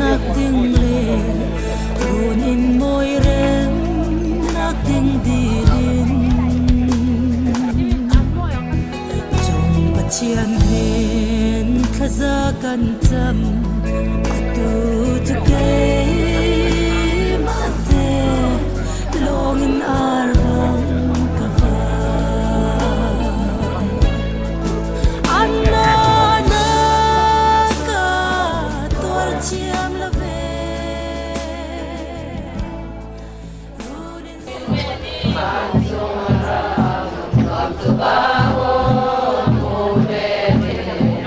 Nak ding le run in mawi rem nak ding dilin Chung Pathian hnen thlaza kan cam atu cu keimah te lawngin ar vang ka vak. Anna na ka tuar thiam lo ve.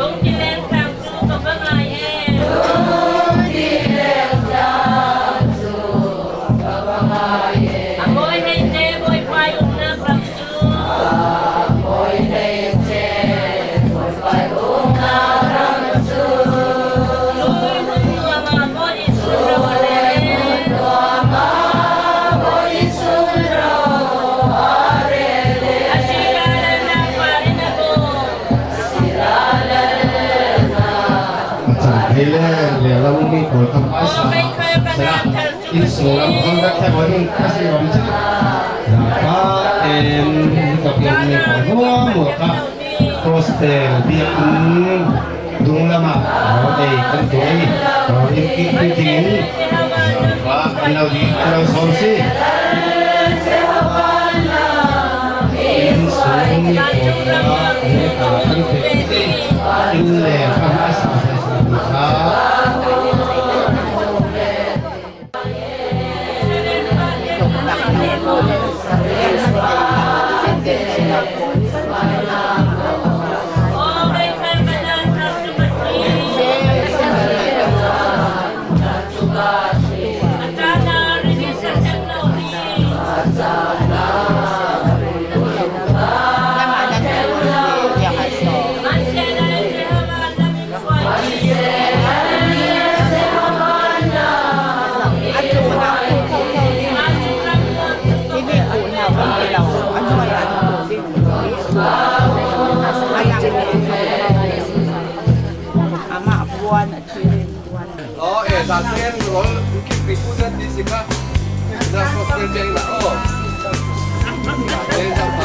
Lungtileng tlang cu ka va ngai ee. A bawi hlei te Bawipa umnak ram cu. Lui hmun nuam ah Bawi Jesuh ro a rel ee. A si lalnak par in a bawm. Thei le lehlam mi pawl kha hmaisa Aw meikhal ka sela nak thar cu inn ka sung lam si. hong rak thei hon ka si rom chu ka en ka pian mi pawl hua mu ka hostel biakinn dung lama ro ei kan tuai ro in ki pi ding ka an lo di an lo som si in sung mi pawl kha ne ka kan pe si in le kha hmaisa hmaisa kha. Aw meikhal ka nak thar cu ka si. A caan ah rili ser theng lomi. Sihmanhsehlaw Jehovah lam in hruaimi. Vancung ram nuam cu ka va ngai ee. 哦，哎，那天我去皮肤的提醒啊，那我跟见了哦，哎，上吧。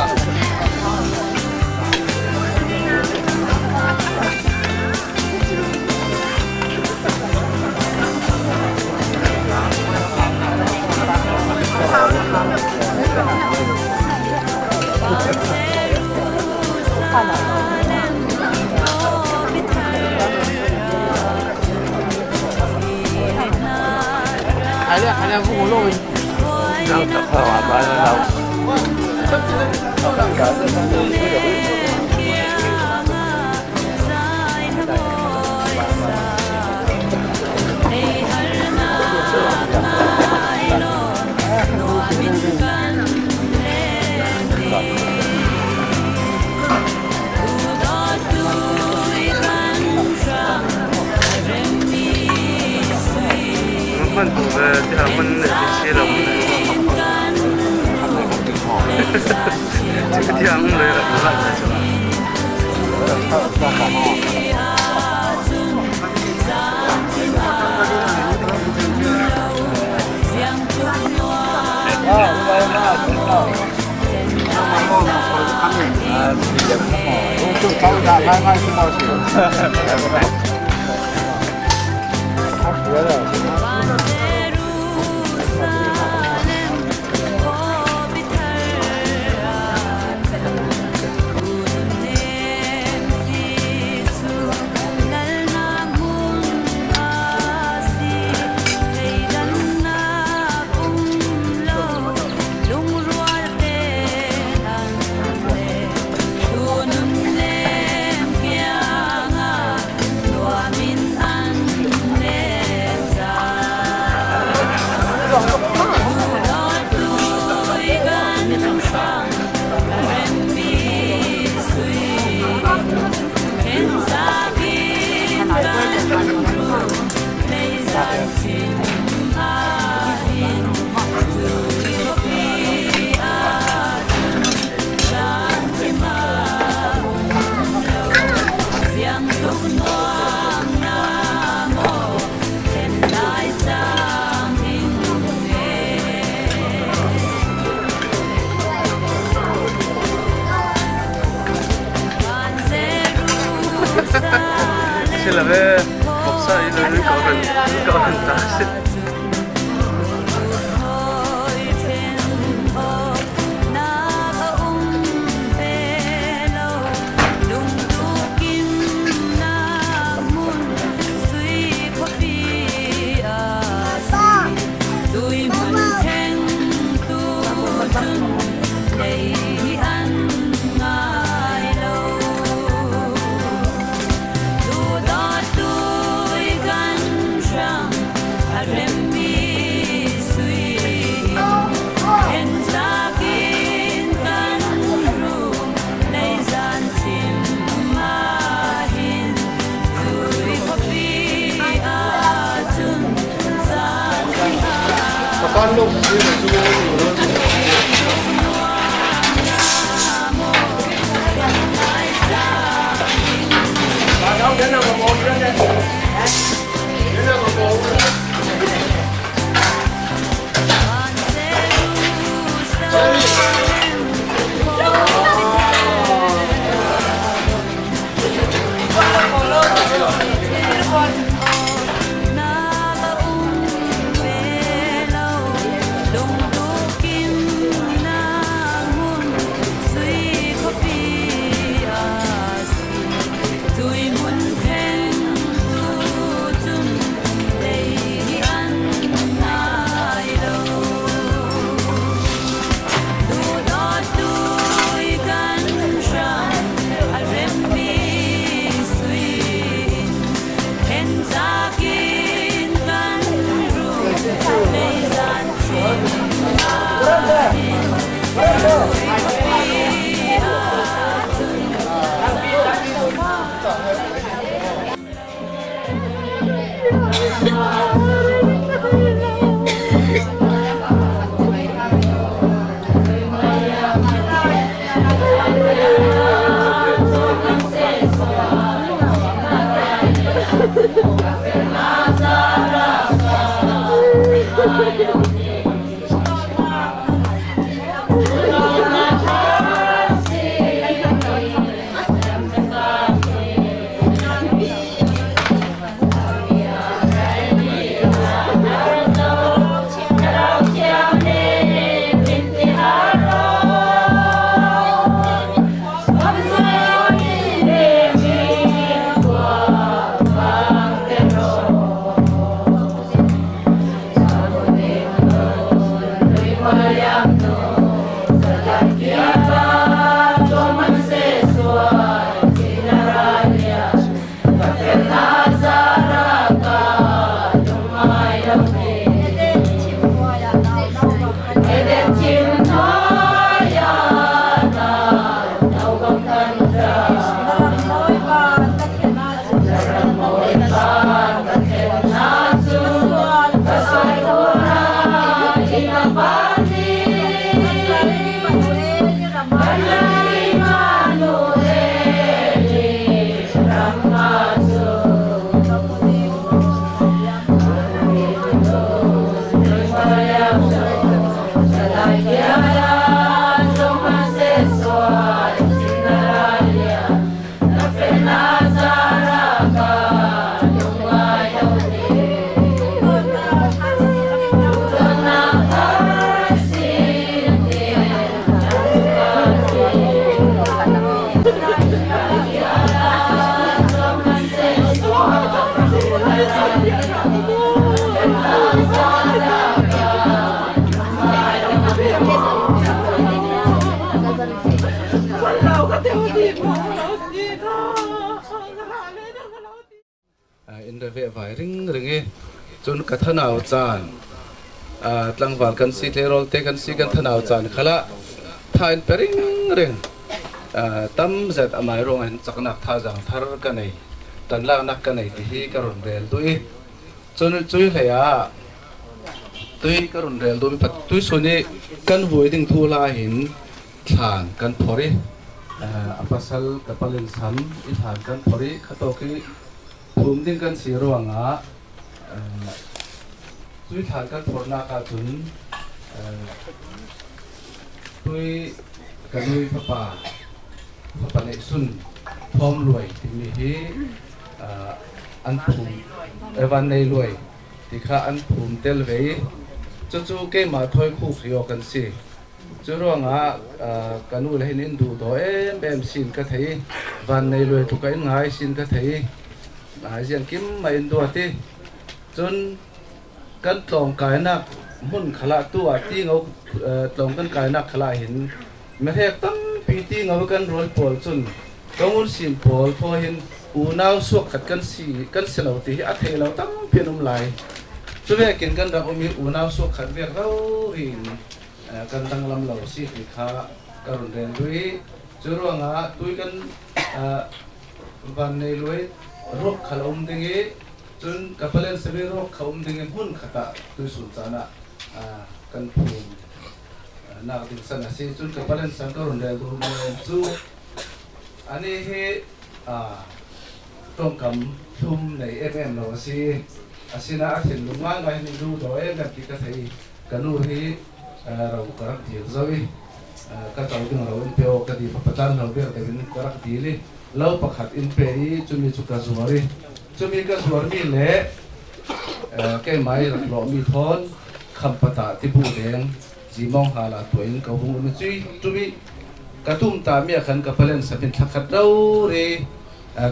Jerusalem khuapi thar ah cun fimnak buainak Lunglen kiangah zai hla mawi sa ei harnak nai law nuam in kan lengti. Duhdawtu i kan ram a remmi sui remzapi in kan hmuh leizan thiam lai. Cu khuapi ahcun zaangfahnak um lo, ziang tluk nuam dah maw then lai caan ding he. Van Jerusalem khuapi thar ahcun nunnem Jesuh lalnak hmun a si. Thleidannak um lo, lungrual tein an leng. Tu nunnem kiangah nuam in an leng zai. In re ve vai ring ring i cun ka thanau caan tlangval kan si tleirawl te kan si kan thanau caan khala tha in pe ring ring tam zet amai ruang hin chaknak thazaang thar ka nei tan laknak ka nei ti hi ka run rel du i cun cui hlei ah tui ka run rel du mi pat tui sun i kan vui ding thu la hin thlan kan phor i a pasal ka palin sam i thlan kan phor i khatok i phum ding kan si ruangah cui thlan kan phornak ahcun tui ka nui fapa fapa neih sun Thawm Luai timi hi. an phum Van Nei Luai ti kha an phum tel ve i cucu keimah thawi khuk ri awk an si. Cu ruangah ka nu le hin in duh daw emem sin ka thei i Van Nei Luai tluk ah in ngai sin ka thei i ziang kim ma in duat i cun kan tlawngkainak hmun khalah tu ah ti ngo tlawng kan kainak khalah hin Mehrek tampi ti ngo kan rual pawl cun Kongun sin pawl thaw hin unau suak khat kan si kan si lo ti hi a thei lo tampi an um lai. Cu vekin kan rak um i unau suak khat vek rori in kan danglam lo si ti kha ka run rel lui. Cu ruangah tui kan van nei lui ruak khal um ding i cun ka palen sami ruak kha um ding i hmun khat ah tuisun caan ah kan phum nak ding san a si. Cun ka palen san ka run rel duh cu ani hi tawngkam thlum nei em em lo a si. Asina a thinlung ngaingai hin lu daw em em ti ka thei. Ka nu hi ro ka rak dil zo i ka co ding ro in pe aw ka di patlan lo bek deuh in ka rak dil i lo pakhat in pe i cumi cu ka zuar i cumi ka zuar mi le keimah i rak lawh mi thawn khampata tibu deng zimong hala tuah in ka hung um i cumi ka tum ta mi ah khan ka palen sapin thlakhat ro ri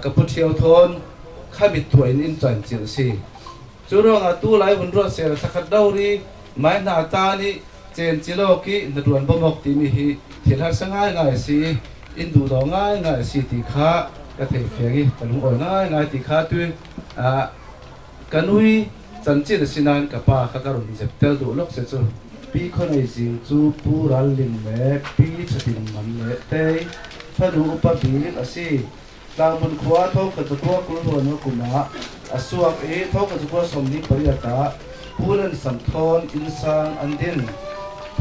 ka pu ṭhio thawn khami tuah in in chuan cil si. Cu ruangah tu lai vun ruat sel thlakhat ro ri mai hna ta nih cen cilo ki na ṭuan bawmok timi hi thil harsa ngaingai a si, in duh daw ngaingai a si ti kha ka thei fiang i ka lungawi ngaingai ti kha tu ka nui cancin a si nain ka pa kha ka run zep tel duh lok se cu. Pi Khonei Zing cu Pu Ral Ling le Pi Thatin Man le Tei fanu upa bik a si. Tlangmun khua thawngkhat zakua 20 kum ah a suak i thawngkhat zakua 28 ah Pu Len Sam Thawn innsang an din.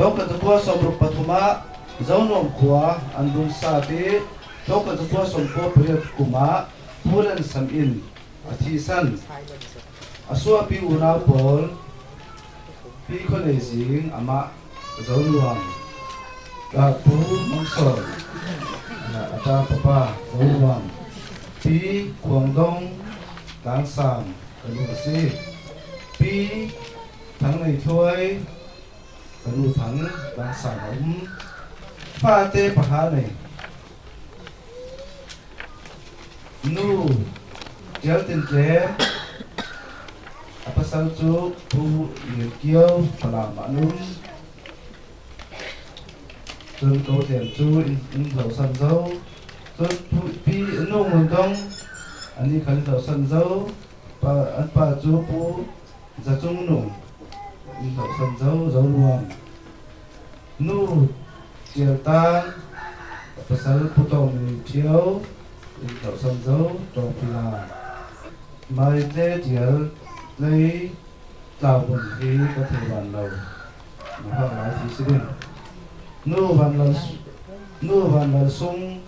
Thawngkhat zakua 63 ah Zonuam khua an run sat i thawngkhat zakua 98 kum ah Pu Len Sam inn a thi san. A suahpi unau pawl Pi Khuanei Zing amah Zonuam Pu Mang Sawm a ṭa papa Zonuam Pi Khuang Dong Tlangsang ka nu a si. Pi Thang Nei Thluai ka nu Thang Tlangsang a um. Fate pahra nei. Nu Ṭial Tin Tlem a pasal cu Pu Lian Kio Falam ah an um. Cun Ko Tlem cu inn hlo san zo. Cun Pi Nu Ngun Dong anih khan hlo san zo. An pa cu Pu Za Cung Nung inn hlo san zo zo nuam. Nu Ṭial Tan a pasal Pu Tawng Ni Ṭhio inn hlo san zo Ṭawngpila. Mai Tle Ṭial Tlei Tlaubun hi ka thei van lo. Na hak lai thi si ding. Nu Van Lal Nu Van Lal Sung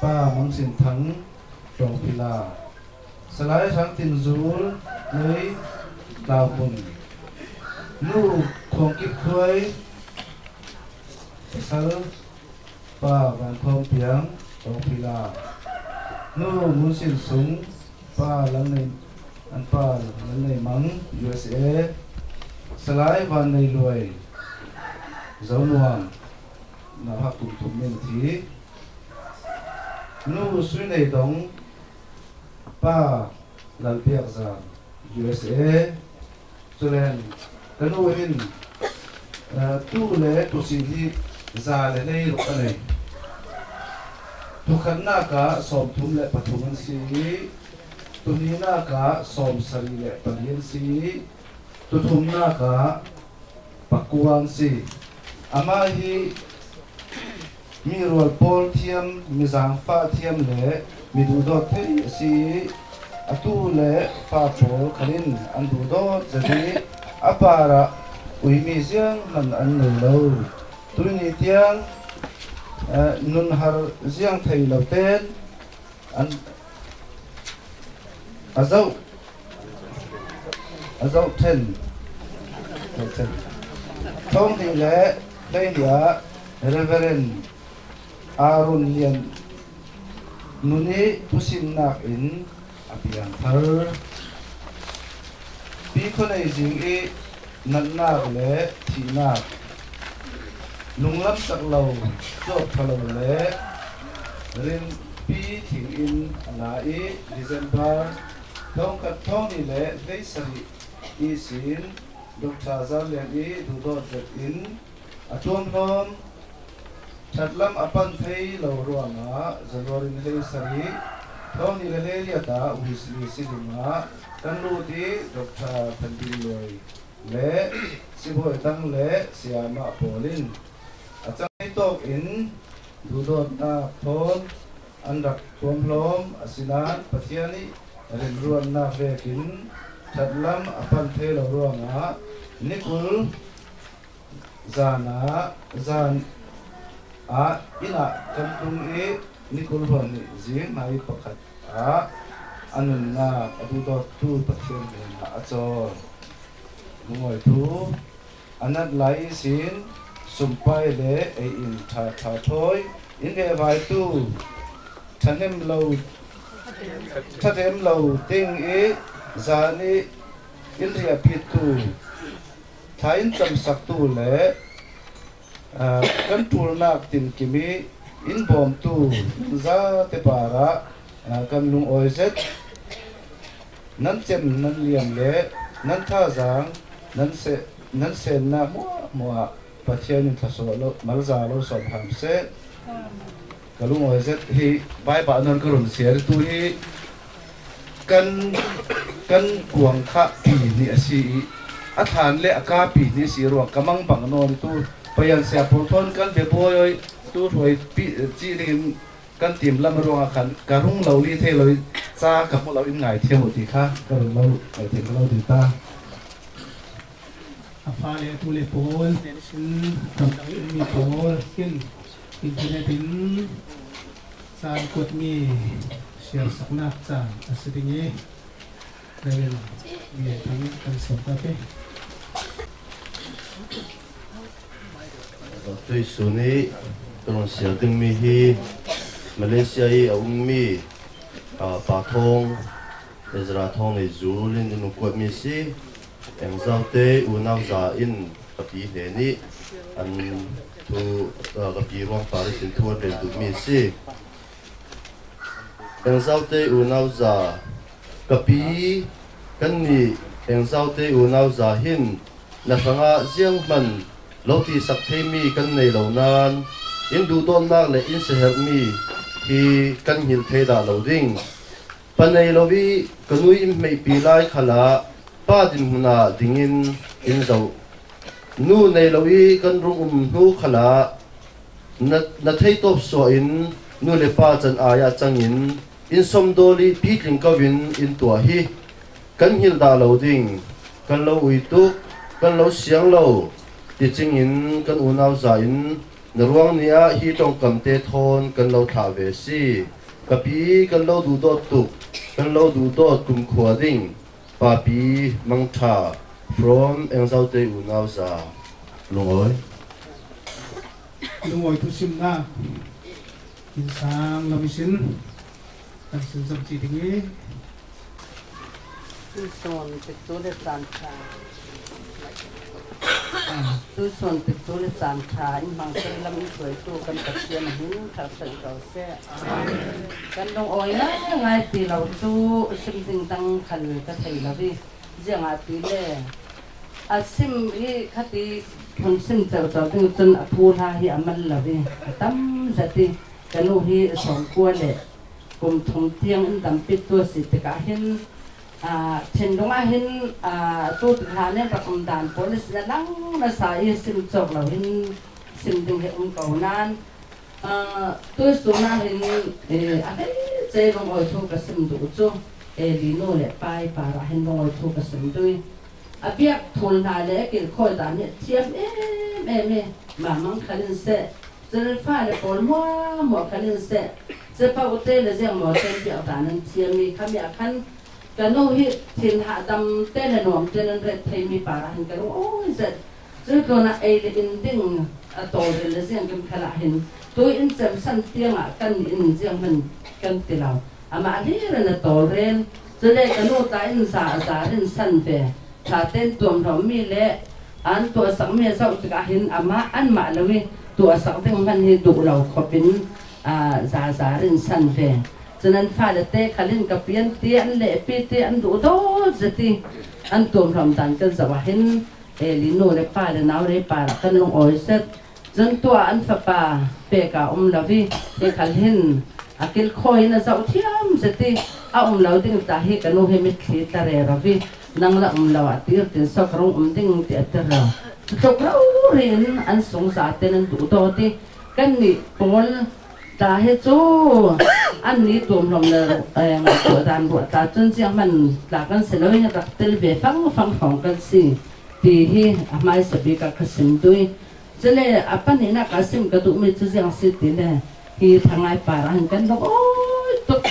Pa Mang Sin Thang Ṭawngpila. Salai Hrang Tin Zul Tlei Tlaubun. Nu Khuangkip Khuai Pasal Pa Van Thawng Piang Ṭawngpila. Nu Ngun Sin Sung Pa Lal Nei an pa Lal Nei Mang USA. Salai Van Nei Luai Zonuam na hak kum thum min a thi. Nu Sui Nei Dong Pa Lal Biak Zam USA. Culen ka nu hin tu le tusi hi za le hlei ruk a nei. Tukhatnak ah 33 an si i tuhnihnak ah 74 an si i tuthumnak ah 9 an si. Amah hi mi rual pawl thiam, mi zaangfah thiam le mi duhdawt thei a si i atu le fa pawl khal in an duhdawt zet i a par ah uimi zianghmanh an nei lo. Tuni tiang nunhar ziang thei lo tein an a zoh a zohṭhen. Thawng hnih le hleihnih ah Reverend Aaron Lian Nu nih phusimnak in a piangthar. Pi Khuanei zing i natnak le thihnak, lunglam cak lo, cuap ṭha lo le rinpi thing in a la i December thongkhat thongli le 17 i sin Doctor Zar Lian i duhdawt zet in a tuamhlawm. Ṭhatlam a panh thei lo ruangah January ni 17, thawngni le 18 ah Wesley sizung ah kan lut i Doctor Than Bin Luai le sibawi dang le sayamah pawl in a cangmi tawk in duhdawtnak thawn an rak tuamhlawm. Asinain Pathian nih rianruannak vekin ṭhatlam a panh thei lo ruangah ni 20 Zan ah zan ah inn ah kan tlung i ni 20 huan nih zing hmai pakhat ah a nunnak a duhdawttu Pathian hnenah a cawl. Lungawi thu a nat lai i sin sumpai le ei-inn ṭhaṭha thawi in vehvaitu ṭhahnem lo ṭhahnem lo ding i zan i inn riahpittu Thla in camsaktu le kan ṭulnak tinkim i in bawmtu nan zate par ah kan lungawi zet. Nan cem nan liam le nan thazaang nan sennak hmuahhmuah ah Pathian in thlasawh lo malza lo sawm hram seh. Ka lungawi zet hi Baibal non ka run share tu hi Kan kan kuang kha pi nih a si i a thlan le a ka pi nih a si ruang ka mang bang nawn tu payan sia pawl thon kan be bawi tu hruai pi ci ding in kan tim lam ruangah khan ka rung lo li the lo ca ka hmu lo in ngai thiam u ti kha ka rung lo ngai thiam lo ti ta. A fale a tule pawl nen sin ramdang i ummi pawl hin internet in caan kuatmi siarsaknak caan a si ding i Reverend Lian Thang kan sawm ta te. Tuisun i ka run siar dingmi hi Malaysia i a ummi Pa Thawng, Ezra Thawng nih zul in in kuatmi si. Engzau te unau za in ka pi he nih an thu ka pi ruang Paris in thu an rel duhmi a si. Engzau te unau za ka pi kan nih engzau te unau za hin na hrangah ziang hman lo ti sak theimi kan nei lo nain in duhdawtnak le in siaherhmi hi kan hngilh thei dah lo ding. Pa nei lo i ka nui in hmeihpi lai khal ah pa dinhmun ah ding in in zoh. Nu nei lo i kan rung um hnu khal ah na, na theitawp suah in nu le pa can ai ah cang in in somdawl i pitling ko in in tuah hi kan hngilh dah lo ding, kan lo ui tuk, kan lo siang lo ti cing in kan unau za in na ruang ni ah hi tongkam te thawn kan lo thlah ve si. Ka pi kan lo duhdawt tuk, kan lo duhdawt kumkhua ding, papi mangṭha from Engzote unau za. Lungawi. Lungawi thusimnak innsang lam isin kan sin zamci ding i Tuisawn tiktu le caan ṭha Tuisawn tiktu le caan ṭha in hmangter lam in hruaitu kan Pathian hin tharsan ko seh. Kan lungawi ngaingai ti lo cu sim ding dang khal ka thei lo i ziangah ti le a sim i khati phun sim ceuco ding cun a phu hla hi a mal lo i a tam zat i ka nu hi 90 le kum thum tiang in dampit tu a si tikah hin thinlung ah hin tu hna nih rak um dan pawl na lang na sa i sim cawk lo hin sim ding hi um ko nain tuisun ah hin a hlei ce lungawi thu ka sim duh cu Eli nu le pai par ah hin lungawi thu ka sim dui a biak thul hna le kilkhawi dan hi thiam em em i mamang khal in seh cun fale pawl muamuah khal in seh cepo te le ziangmaw te biak dan an thiam i khami ah khan ka nu hi thin hahdam te le nuam te nan ret theimi par ah hin ka lung oi zet cu tlawn ah ei le in ding a tawlrel le ziang kan khal ah hin tu in cem san tiang ah kan in ziang hman kan ti lo. Amah hlir in a tawlrel. Cule ka nu ta in za a za rin san ve. Tha tein tuamhlawmmi le an tuahsakmi a zoh tikah hin amah anmah lo i tuahsak ding hmanh hi duh lo khop in za za rin san ve. Cun an fale te khal in ka pian ti an lehpi ti an duh dawt zet i an tuamhlawm dan kan zoh ah hin Eli nu le pa le nau le pa rak kan lungawi set. Cun tuah an fapa pek ah um lo i hi khal hin a kilkhawi in a zoh thiam zet i a um lo ding ta hi ka nu hi mitthli tla rero i nang la um lo ah tir tin sok rung um ding ti a ti ro. Cutluk rori in an sung zaten an duh dawt i kan nih pawl ta hi cu an ni tuamhlawm le ngaihtuah dan ruah ta cun ziang hman tla kan si lo i rak tel ve fang fang hrawng kan si ti hi a hmaisa bik ah ka sim dui. Cule a pahnihnak ah sim ka duhmi cu ziang si ti le hi thangai par ah hin kan lung awi tuk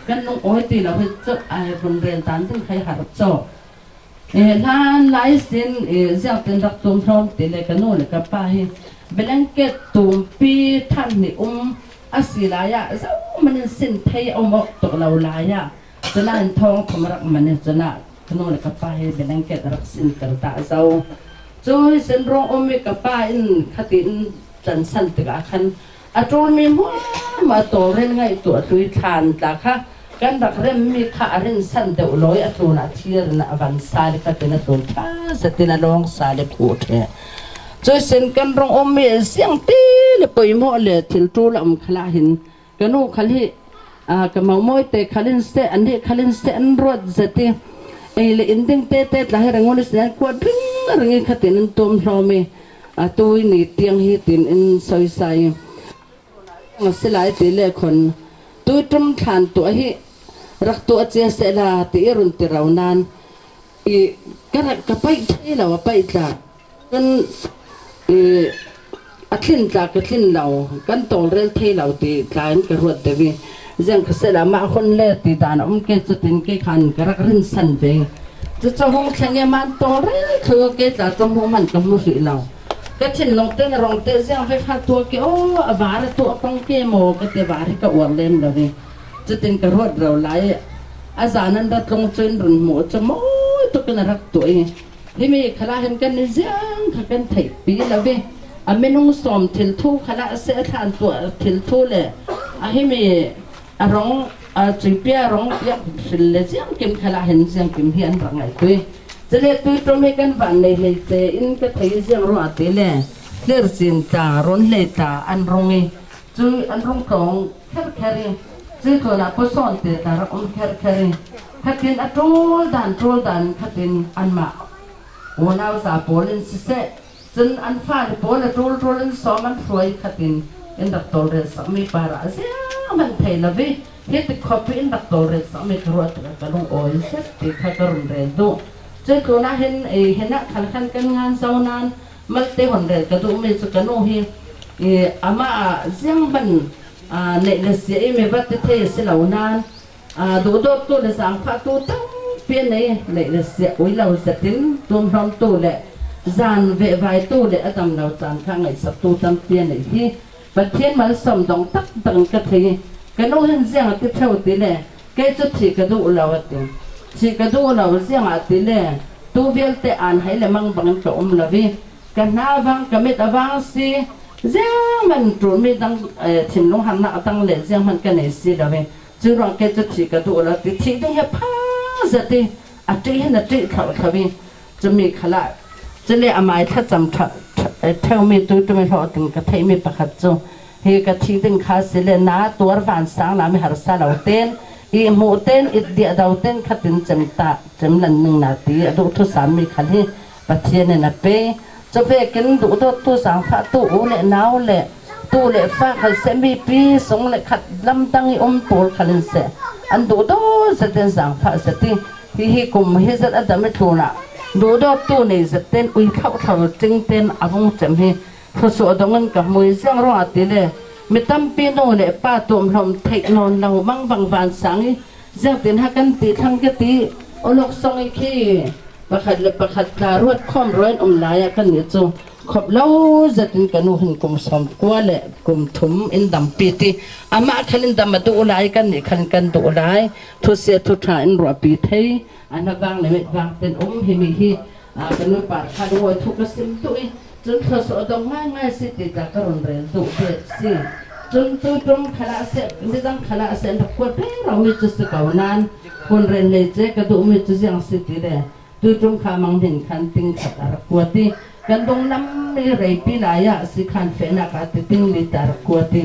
kan lung awi ti lo hi cu ai vun rel dan ding khai har cawk. Hlan lai sin ziang tin rak tum hlawm ti le ka nu le ka pa hi blanket tumpi than ni um asi lai ah zo man in sin thei om ok tuk lo lai ah cunain thawng thum rak man in cuna ka nu le ka pa hi blanket rak sin ter ta zo cu sin rong um i ka pa in khatin can san tikah khan a ṭulmi hmuahmah tawlrel ngaihtuah tui thlan tla kha kan rak remmi kha a rinsan deuh lawi a tlun ah thir in a van sal i fatin a tlun ṭha zetin a lawng sal i khuh ṭhe. Cuisin kan rong ummi siang ti le poimawh le thil ṭul a um khala hin ka nu khal hi ka mau te khalin seh an hi khalin seh an ruat zet i ei le inn ding te te tla hi rangun sin kuat ring ring i khatin an tum hlawm i atu ni tiang hi tin in soisai si lai ti le khon tu tum thlan tu hi rak tu achia se la ti run ti rau nan i ka ka pai thei lo a pai tla Cun a thlin tla ka thlin lo, kan tawlrel thei lo ti tla in ka ruat deuh i ziang ka sel ah mah hun le ti dan a um ke cutin ke khan ka rak rinsan ve. Cucu hung thleng i man tawlrel thlu ke tla cu hmu man ka hmu rih lo. Ka thinlung te na rong te ziang ve kha tua ke aw a var a tuah pang ke maw ka ti var hi ka uar lem lo i cutin ka ruat ro lai a zan an rat lung cun run hmuh cu mawi tuk in a rak tuah i Himi khala hin kan i ziang kha kan theih pi lo i a minung sawm thilthu khala a seh thlan tuah thilthu le a himi a rong a cuipia rong piak hril le ziang kim khala hin ziang kim hi an rak ngai tui cule tui tum hi kan van nei hlei te in ka thei ziang ruah ti le tlir cin tla run hlei tla an rung i cui an rung tlawng kher kher i cui tlawn ah pusawn te tla rak um kher kher i Khatin a ṭawl dan ṭawl dan khatin anmah unau za pawl in siseh, cun an fale pawl a ṭawl ṭawl in sawm an hruai khatin in rak tawlrel sakmi par ah zeihmanh thei lo i hi ti khop i in rak tawlrel sakmi ka ruah tikah ka lung awi zet ti kha ka run rel duh. Cun tlun ah hin hin ah khan khan kan ngan zo nain malte hon rel ka duhmi cu ka nu hi amah ah zianghmanh neih le sia i mi va ti thei a si lo nain Duhdawttu le zaangfahtu tampi an ei. Neih le siah ui lo zetin tuamhlawmtu le zan vehvaitu le a dam lo caan kha ngaihsaktu tampi an ei hi Pathian malsawm dong taktak in ka thei. Ka nu hin ziang a ti theo ti le kei cu thih ka duh lo a ti. Thih ka duh lo ziang ah ti le tu vialte aan hei le mang bangin ka um lo i ka hna vang ka mit a vang si ziangman ṭulmi dang thinlung harnak a tang le zianghmanh ka nei si lo i cu ruang ke cu thih ka duh lo ti thih ding he pha zet i a ṭih hin a ṭih thlau thlau i cumi khala cule amai thlacam ṭheumi tu tumi hlawhtling ka theihmi pakhat cu hi ka thi ding kha si le na tuar van sang la mi harsa lo ten i hmuh ten it dia do ten khatin cem ta cem lan ning na ti a duh thu sam mi khal hi Pathian in a pe. Cuvekin duhdawttu zaangfahtu u le nau le tu le fa khal seh mipi sung le khat lamdang i um pawl khal in seh an duhdaw zet in zaangfah zet i hihi kum hi zet a dam i tlun ah duhdawttu nei zet ten ui thlauhthlau ting ten a vung cem hi thlusuah dong in ka hmui ziang ruangah ti le mi tampi nu le pa tuamhlawm theih nawn lo mangbang vansang i ziangtin ha kan ti thlang ka ti olok song i khi pakhat le pakhat tla ruat khom ruan um lai ah kan nih cu Khop lo zetin ka nu hin kum 90 le kum 3 in dam pi ti ama khalin dam du lai kan ni khan kan du lai thu se thu tha in ro pi thei ana wang le met wang ten hi mi hi kan nu pa kha du thu ka sim tu i chun tho so dong ngai ngai si ti ta ka ron rel du pe si chun tu tum khala se ni dang khala se na ko pe ro mi chu se kau nan kun ren le che ka du mi chu jiang si ti le tu tum kha mang hin khan ting khat ar ko ti kan dong nam mi rei pi la ya si khan fe na ka ti ting li tar ko ti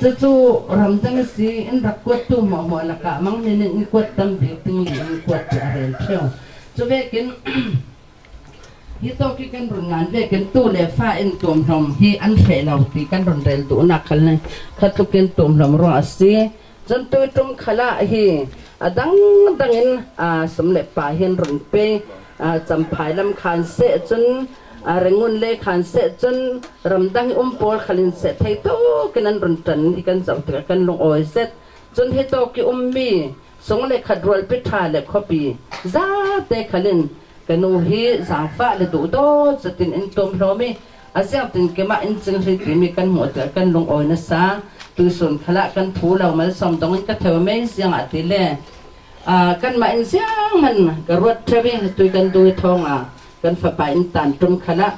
chu chu ram dang si in rak ko tu mo mo la ka mang ni ni ko tam bi ting li in ko cha rel theu chu ve kin hi to ki kan run ngan ve kin tu le fa in tum hlom hi an hre lo ti kan run rel du na khal ne khat tu kin tum hlom ro asi chon tu tum khala hi adang dang in a samle pa hian run pe champhai lam khan se chun rengun le khan se chun ramdang pol khalin se thei to kinan run tan hi kan zau te kan long oi set chun he to ki ummi song le khatrol pi tha le khopi za te khalin kanu hi zangfa le du do chatin in tom hlomi aziang tin kema in ching ri ti mi kan mu te kan long oi na sa tu sun khala kan thu lo mal som dong in ka theu me siang ati le kan ma in siang man ka ruat thawi tu kan du thong a kan fa pa in tan tum khala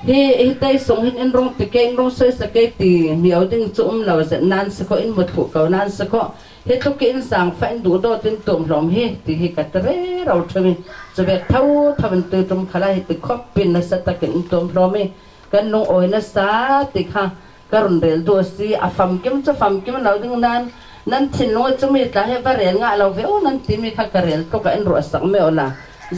hi hi tai song hin in rong te ke in rong soi sa ke ti miao ding chu lo za nan sa ko in mut phu ko nan sa ko hi tu ke in sang fa in du do tin tum hlom hi ti hi ka tre rau thawi chawe thau thawan tu tum khala hi ti khop pin na sa ta ke in tum hlomi kan nung oi na sa ti kha karun rel do si afam kim cha fam kim lo ding nan nan thin lo chu mi ta he ba rel nga lo ve o nan ti mi kha ka rel to ka in ro sak me ola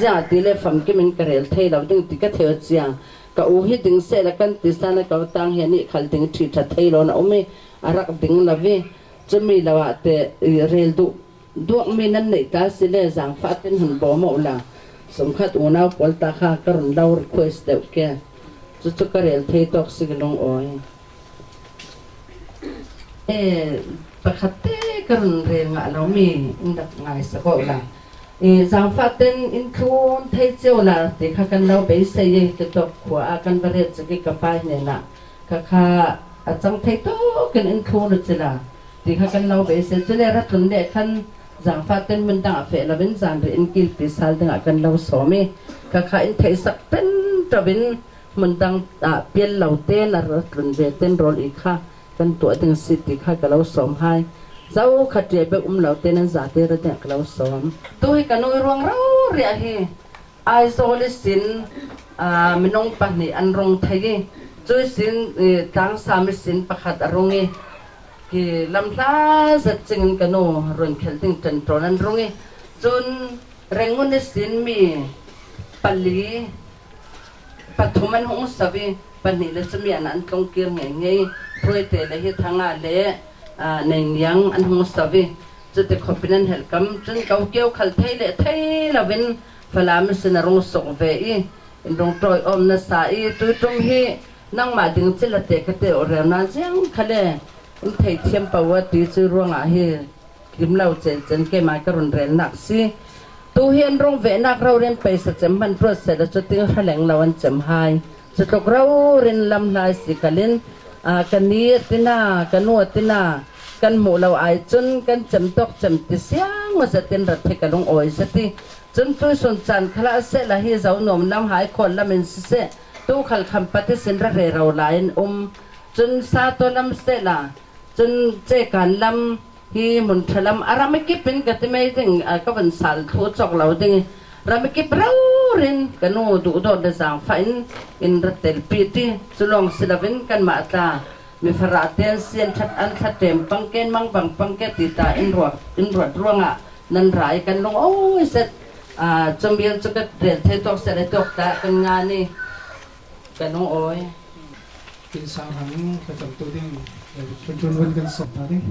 ja ti le fam kim in ka rel thei lo ding ti ka theu chiang ka u hi ding se la kan ti sa na ka tang he ni khal ding thi tha thei lo na umi arak ding la ve chu mi lawa te rel du duak mi nan nei ta si le jang fa tin hun bo mo la somkhat unaw pol ta kha karun lo request deuh ke chu chu ka rel thei tok siglong oi pakhat te karun rel nga lo mi in dak ngai sa ko la jang fa ten in thun thei cheu la te kha kan lo be se ye te tok khwa kan bare chiki ka pa ne na kha kha achang thei to kan in thun chela te kha kan lo be se chele ra thun le khan jang fa ten mun da fe la ben jan re in kil pi sal dang kan lo so mi kha kha in thei sak ten tawin mun dang a piel lo te la ra thun ve ten rol i kha kan tu ding city kha ka lo som hai zau kha tre be lo te nan za te ra te ka lo som tu hi kanoi ruang rau ria hi ai zo le sin a minong pa ni an rong thei chui sin tang sa mi sin pakhat arungi ki lam hla zat ching kano ron khel ding tan ton an rungi chun rengun sin mi pali pathuman hong sabi pani le chumi an an tlong kir nge nge proi te le hi thanga le nei niang an hong sabi chute khopinan hel kam chun kau keu khal thei le thei lawin falam sin rong sok ve i in rong troi om na sa i tu tum hi nang ma ding chila te ka te ore na jang khale in thei thiam pawa ti chu ruanga hi kim lo chen chen ke ma ka run rel nak si tu hian rong ve nak rau ren paisa chem man pro se la chu ting haleng lawan chem hai chu tok rau ren lam lai si kalin a kani tina kanu tina kan mu lo ai chun kan chem tok chem ti siang ma sa tin rat the kalung oi sa ti chun tu sun chan khala se la hi zau nom lam hai khon lam in se tu khal kham pati sin ra re rau lain chun sa to lam se la chun che kan lam hi mun thalam aramiki pin ka ti mai ding ka ban sal thu chok lo ding ramiki prau rin kanu du do de sang fa in in ratel pi ti chulong silavin kan ma ta mi fara ten sian that an that tem pangken mang bang pangke ti ta in ruat ruanga nan rai kan long oi set a chombian chukat rel the tok se le tok ta kan nga ni kanong oi tin sang hang ka cham tu ding chun chun wan kan som ta ding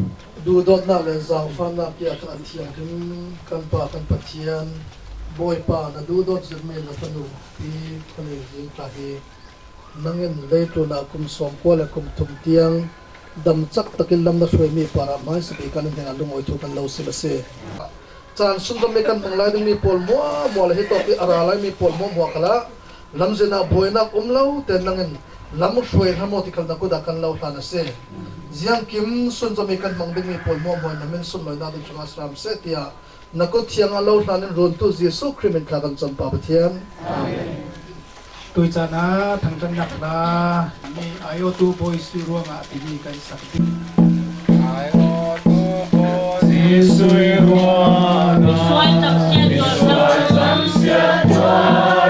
du dot na le zang fa na pia kan thiang kan pa kan pathian boy pa na du dot zet me la fanu ti khani jing ta hi nangin leitu na kum som ko la kum thum tiang dam chak takin lam na hroi mi para mai se kan heng alung oi thu kan lo se se chan sun dom me kan manglai ding mi pol mo mo la hi to pi ara lai mi pol mo mo khala lamzena boina umlo ten nangin Lam hruai hram aw ti khal na kut ah kan lo hlan a si. Ziang kim sunzawm i kan hmang dingmi pawl hmuahhmuai na min sunlawinak ding chungah si hram seh tiah na kut thiang ah lo hlan in runtu Jesuh Khrih min thla kan cam Pa Pathian. Amen. Tuicaan ah thangṭhatnak hla mi aiawhtu Bawi Jesuh ruangah timi kan sak ding. Aiawhtu Bawi Jesuh ruangah Misual camsiat tuar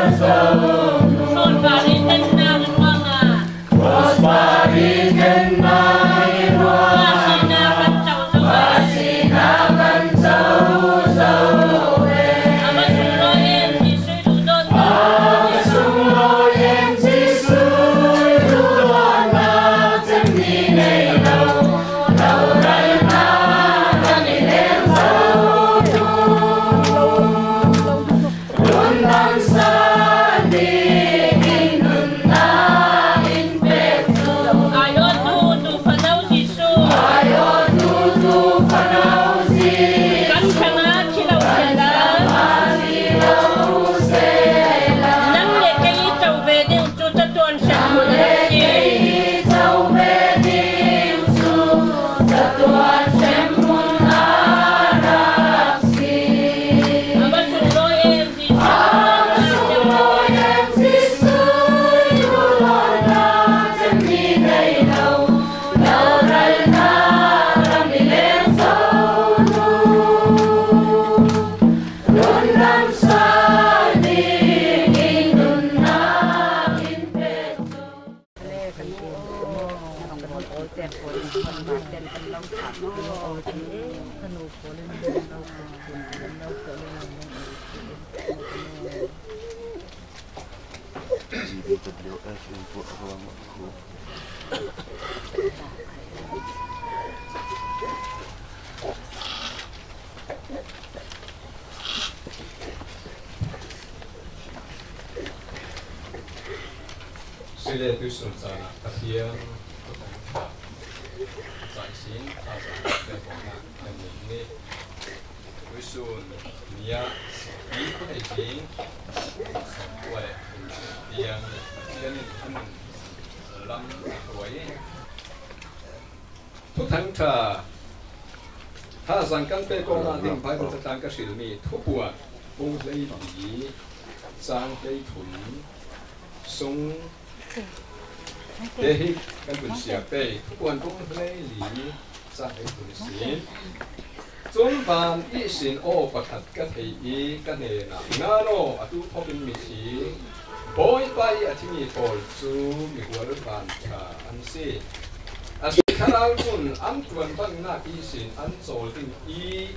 GBWF in puah ruang ah hu. Sile tuisun caan ah Pathian thawngtha caisin thazaang pek awkah kan nei ni. Tuisun ni ah hi khuadei zing sawmkua le tiang Pathian in a nun lam a hruai. Thuthang ṭha thazaang kan pek awkah ding Baibal catlang ka hrilmi thupuan pung 14 caang 13 sung te hi kan vun siar te. Thupuan pung 14 caang 13 a si. Cun van ihsin aw pakhat ka thei i ka hnenah, Nga law, atu thawk in mithi, Bawipa i a thimi pawl cu mihual vanṭha an si. A si thlarau cun an ṭuan bangnak ihsin an cawl ding i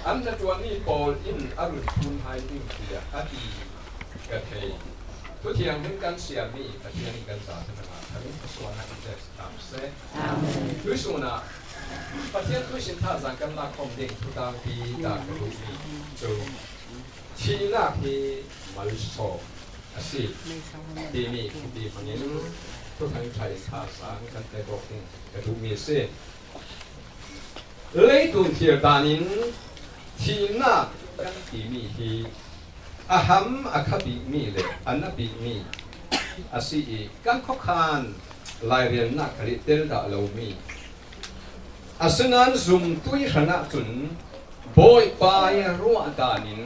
an hnaṭuanmi pawl in a run ṭhum hai ding tiah a ti ka thei. Thu thianghlim kan siarmi Pathian in kan zapi hrangah khan sualnak in pek hram seh. Tuisun ah Pathian tuisin thazaang kan lak khom ding thutangpi dah ka duhmi cu thihnak hi malsawm a si timi khuapi hmangin thuthang ṭha in thazaang kan pek awk ding ka duhmi a si. Leitun thir dan in thihnak kan timi hi a ham a kha bikmi le a na bikmi a si i kan khuakhan lairelnak kha ih tel dah lomi. Asinain zumtui hran ahcun Bawipa i ruah dan in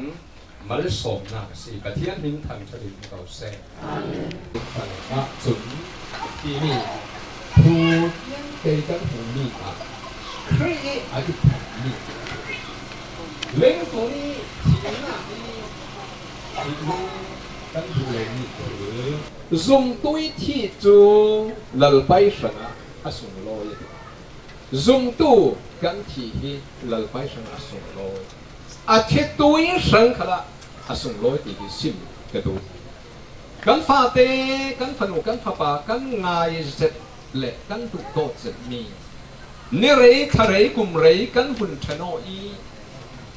malsawmnak a si. Pathian min thangṭhat in ko seh. Ah cun timi phu vialte kan hmuhmi ah Khrih i a i thawkmi lengtu nih thihnak i thih kan duh lomi thil zumtu i thih cu lalpai hrangah a sunglawi. Zumtu kan thi hi lalpai hrangah a sunglawi. A thitu i hrang kha dah a sunglawi ti hi sim ka duh. Kan fate, kan fanu, kan fapa kan ngai zet le kan duh dawt zetmi ni rei thla rei kum rei kan hun ṭhenawh i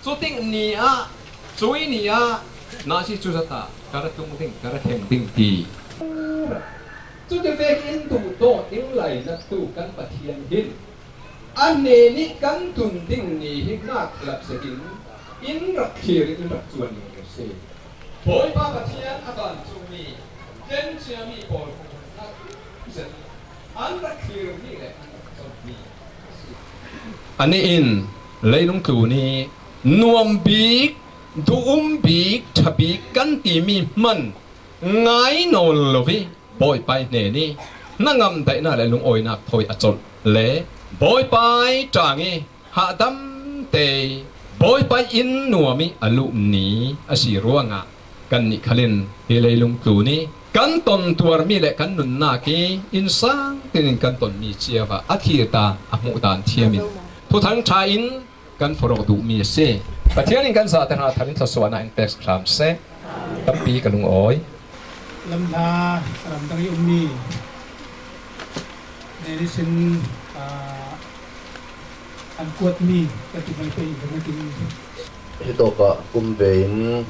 cutik ni ah cui ni ah na si cu zat ah ka ra tlung ding ka ra thleng ding ti cuti vek in duh dawt in lai na tu kan Pathian hin a ne nih kan tun ding ni hi ngak lap set in in rak thlir in rak cuan ning kan si. Bawipa Pathian a vancungmi tlenciami pawl kong zet an rak thlir mi le an rak zoh mi a si. Anih in leilung tlu nih nuam bik, duhum bik, ṭha bik kan timi hman ngai nawl lo i Bawipa i hnen i hnangam daihnak le lungawinak thawi a colh le Bawipa i ṭang i hahdam te Bawipa inn nuam i a luh ni a si ruangah kannih khal in hi leilung tlu nih kan ton tuarmi le kan nunnak hi innsang tein kan tonmi cio ah a thlir dan a hmuh dan thiam in thuthang ṭha in kan forok duhmi a si. Pathian in kan zate hna thar in thluachuahnak in pek hram seh. Tampi ka lungawi. Lamhla ramdang i ummi medicine an kuatmi kan ti bal pe internet in. Hi tawk ah um ve in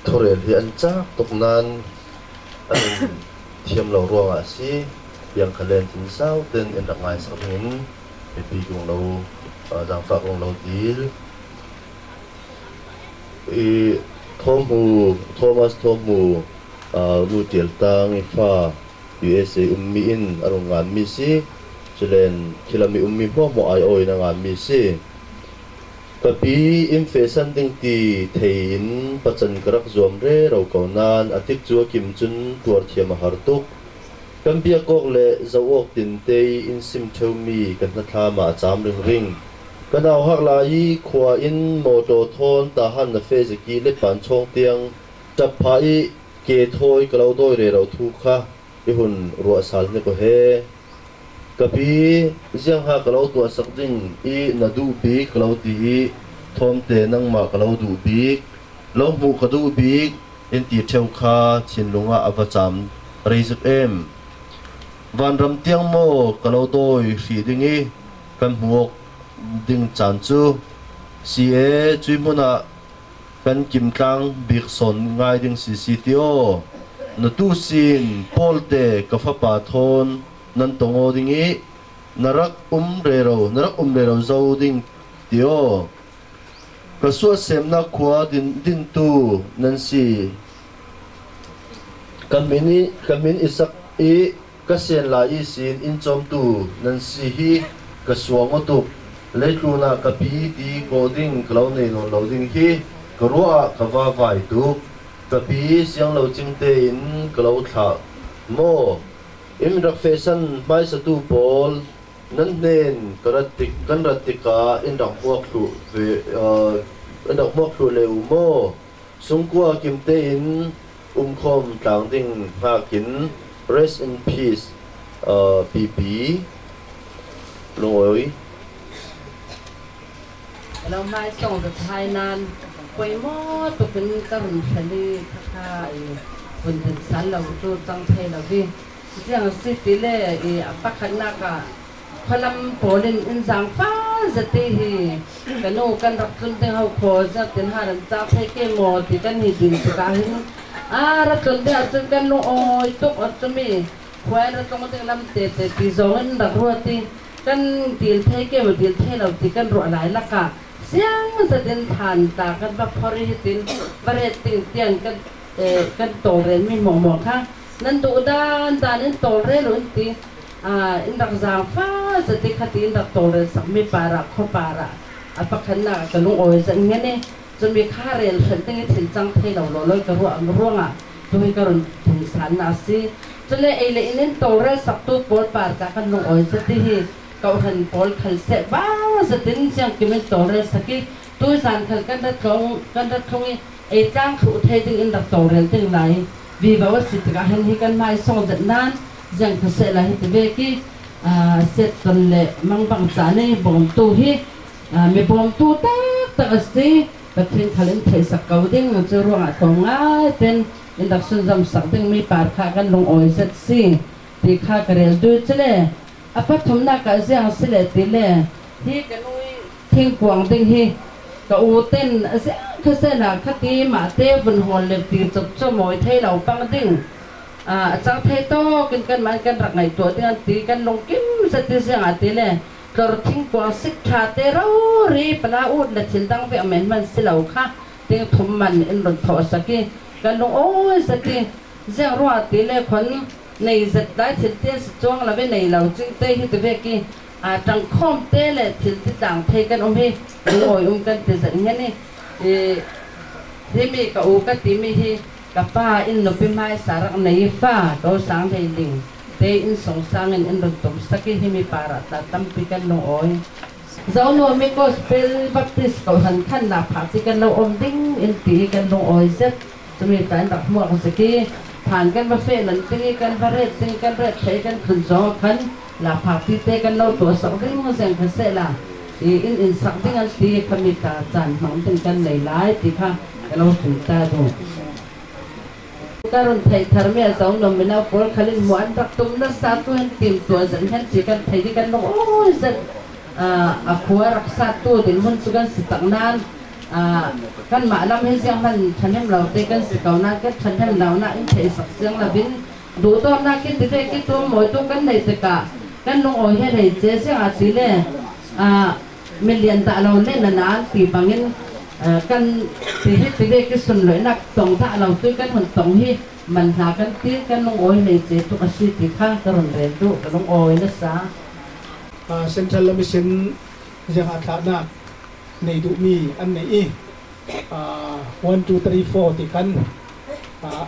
thurel hi an cak tuk nain an in thiam lo ruangah a si. Tiang kha len thin sau ten in rak ngai sak ding in mipi kung lo zaangfah kung lo dil. I Thawhmu Thomas Thawhmu nu ṭial tang i fa USA ummi in a rung nganmi si. Culen khilam i ummi hmuahhmuah aiawh in a nganmi si. Ka pi inn fesan ding ti thei in pacan ka rak zuam rero ko nain a tik cu a kim cun tuar thiam a har tuk. Kan biak awk le zoh awk tinte i inn sim ṭheumi ka hnathlam ah a caam ringring. Ka nau hak lai i khua in mawṭaw thawn tahan na fe zaki letpan chawng tiang ṭap phah i ke thawi ka lo dawi rero thu kha i hun ruah sal hnik aw he. Ka pi, ziang ha ka lo tuahsak ding i na duh bik ka lo ti i thawmte nangmah ka lo duh bik, lo hmuh ka duh bik in ti ṭheo kha thinlung ah a va caam rei zik em. Vanram tiang maw ka lo dawi hrih ding i kan hmuh awk ding caan cu si ee cui hmun ah kan kimtlang bik sawn ngai ding si si ti aw. Na tu sin Paul te ka fapa thawn nan tong aw ding i na rak um rero na rak um rero zo ding ti aw. Ka suahsemnak khua din dintu nan si. Ka min i ka min i sak i ka sen lai i sin in cawmtu nan si hi ka suang aw tuk. Leitlun ah ka pi ti kawh ding ka lo nei nawn lo ding hi ka ruah ah ka va vai tuk. Ka pi siang lo cing tein ka lo thlah maw? Inn rak fehsan hmaisatu pawl nan hnen ka rat tik kan rat tikah in rak hmuak thlu ve in rak hmuak thlu le u maw? Sungkua kim tein umkhawm tlang ding hngak in rest in peace PP lungawi. Lo hmai song ka thai nan poi maw tuk in ka run hrel i khakha i vun din sal lo cu cang thei lo i ziang si ti le i a pakhatnak ah khualam pawl in in zaangfa zate hi ka nu kan rak tlun ding ho khaw zartin har an cak thei ke maw ti kan hi din tikah hin a ra tlun ding ahcun kan lung awi tuk cumi khuai ra tlung ding lam te te ti zong in rak ruat i kan dil thei ke maw dil thei lo ti kan ruah lai lakah siang zatin than ta kan va phor i hitin va ret ting tiang kan kan tawlrel mi mawngmawng kha nan duh dan dan in tawlrel u in ti in rak zaangfa zati khati in rak tawlrel sakmi para khaw para a pakhatnak ah ka lungawi zan ngen i cumi kha rel hrelh ding i thil cang thei lo law loi ka ruah ruangah tuhi ka run thung san na si. Cule ei le inn in tawlrel saktu pawl par ca kan lungawi zati hi kohhran pawl khal seh ba zatin siangkim in tawlrel saki tu zan khal kan rat tlong kan rat thlung i ei tlang thlu thei ding in rak tawlrel ding lai vivo a si tikah hin hi kan hmai song zat nan ziang kha seh lai hi ti ve ki set ton le mangbang ca ne bawmtu hi mi bawmtu taktak a si. Pathian khal in theih sak ko ding cu ruangah tlawm ngai ten in rak sunzam sak ding mi par kha kan lungawi zet si ti kha ka rel du cule a pathumnak ah ziang si le ti le hi ka nu i thingkuang ding hi ka u ten ziang kha se la khati mah te vun hawl le ti cop cu mawi thei lo pang ding a cang thei tawk in kan man kan rak ngaihtuah ding an ti kan lungkim zet ti ziang ah ti le tlor thingkuang sik ṭha te ro ri pala ut le thil dang vek men man si lo kha ting thum man in run thawh sak i kan lung awi zet i ziang ruah ti le khon Nei zet lai thil te si chuang lo ve nei lo ching te hi ti ve ki a tang khawm te le thil ti tlang thei kan um hi lungawi um kan ti zet nge ni. Hi mi ka u ka ti mi hi ka pa in nupi hmai sarak nei fa ko sang hlei ling te in song sang in in run tum saki hi mi para ta tampi kan lungawi. Zonuam mi Gospel Baptist ko han khan na pha chi kan lo om ding in ti kan lungawi zet. Chumi tan rak hmuak zaki phan kan va fe nan tingi kan va ret ting kan ret thei kan khun zo khan la phak ti te kan lo to sak ding zeng kha se la i in in sak ding an ti khami ta chan mang ding kan nei lai ti kha ka lo sun ta du karun thei thar me zo nom mi nau pol khalin mu an rak tum na sa tu hen tim to zan hen chi kan thei di kan lo oi zet a khua rak sa tu din mun chu kan si tak nan kan ma lam he siang man thanem lo te kan si kau na kan thanem lo na in thei sak siang la bin du to na ki ti te ki tu moi tu kan nei te ka kan lung oi he rei che siang a ti le million ta lo le na na ti bangin kan ti he ti ve ki sun loi nak tong tha lo tu kan hun tong hi man na kan ti kan lung oi nei che tu asi ti kha ka ron ren tu ka lung oi na sa. Central Mission jang atla na nei du mi an nei i 1 2 3 4 ti kan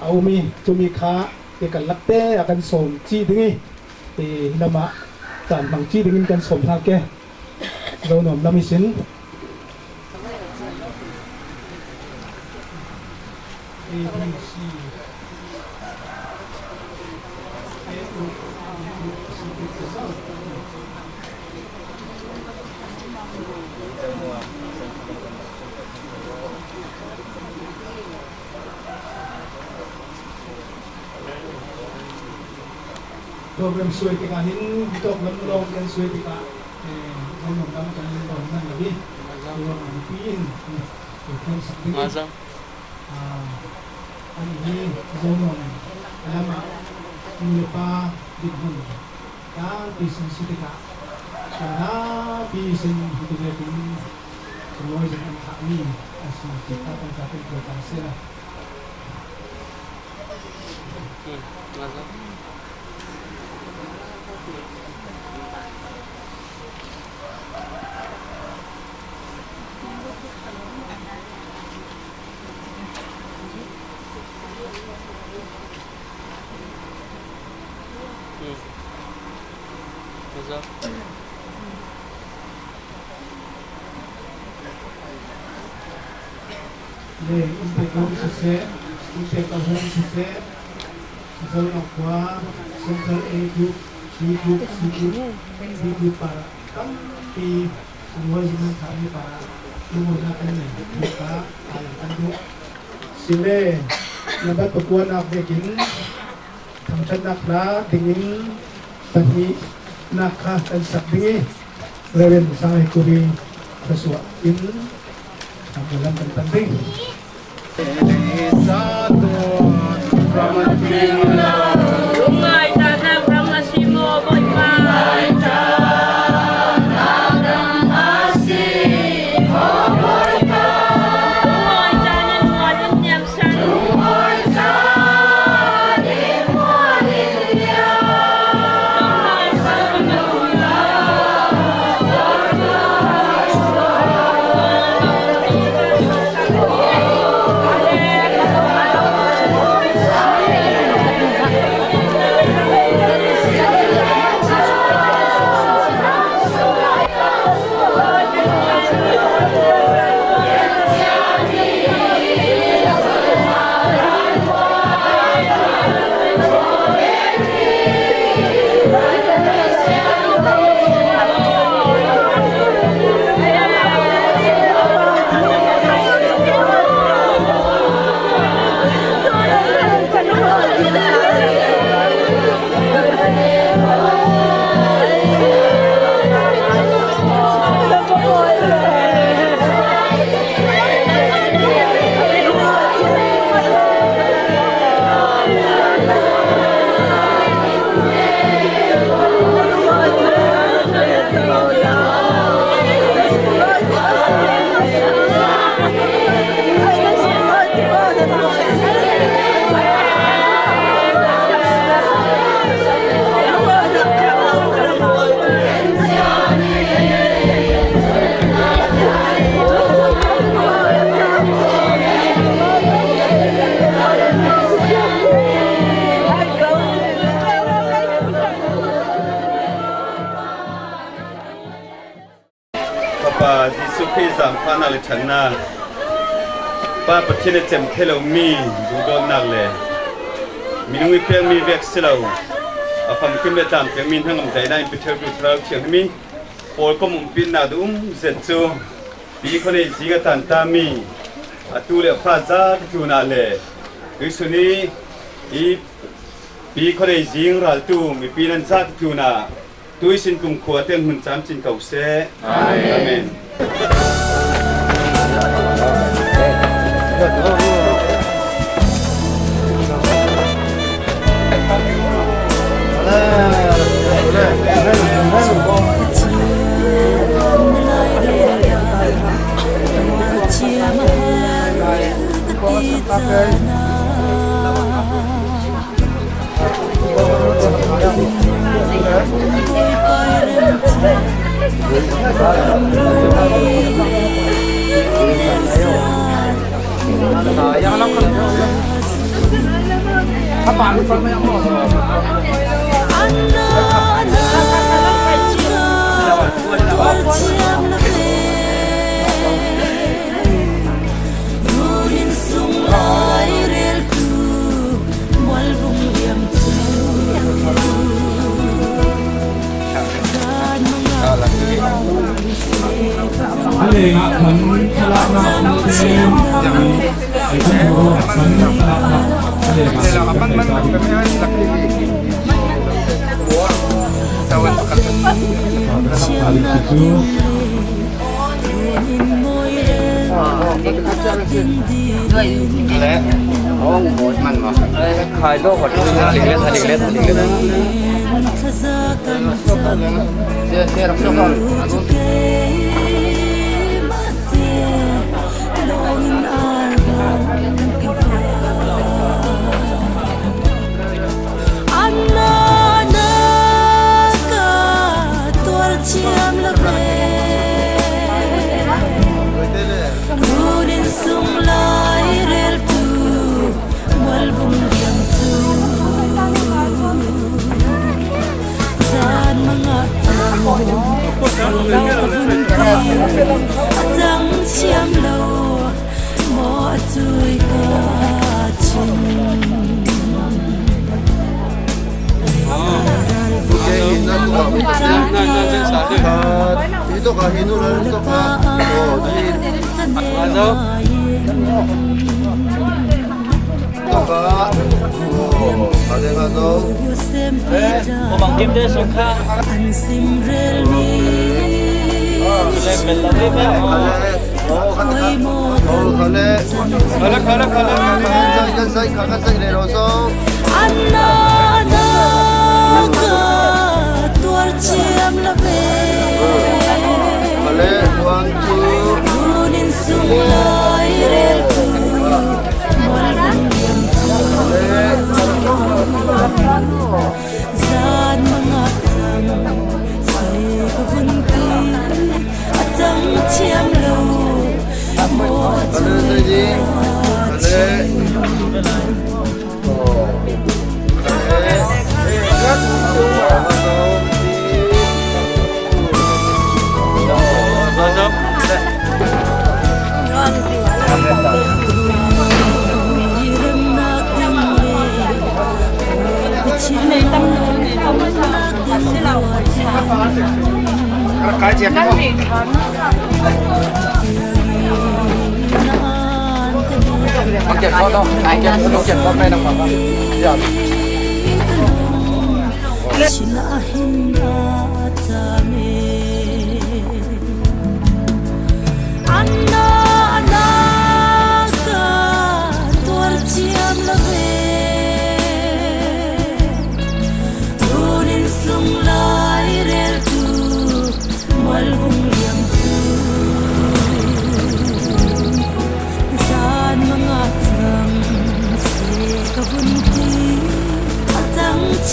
au mi chumi kha ti kan lakte akan som chi dingi ti lama chan bang chi dingin kan som tha ke zo nom lamisin A B C A U U C C program suai tika hin bitok lam long kan suai tika zong nom lam kan long nan labi ruang an pi in kan sak ding an hi zong nom lama nulepa dit hun ta pi sin si tika na pi sin hitu le pin loi jang an tha mi asi tika kan ta pin ko ta se la. Le inte ko se inte ko se zo no kwa Central A group C group C group B group para tam pi sunwai jing tha ni para lumo na kan nei ka alang kan du sile nabat pakuan nak vekin thang chan nak la dingin pahni nak kha kan sak dingi reven sangai kuri khaswa in alam kan panding. Hãy subscribe Fapa Jesuh Khrih zaangfahnak le ṭhatnak, Pa Pathian a cem thai lomi duhdawtnak le minung i pekmi vek si lo, a famkim le tlamtlingmi hnangam daihnak in Peter tu Thlarau Thianghlim i pawl kom umpinak duh um zet cu pi khonei zing a tantami atu le fa za tlun ah le tuisun i i pi khonei zing raltu mipi nan za tlun ah tuisin kumkhua te hmun camcin ko seh. Amen.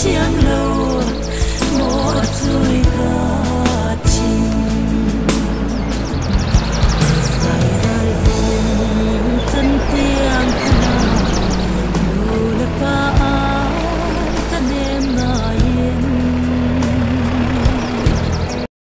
Chiang lâu, một chuối ca.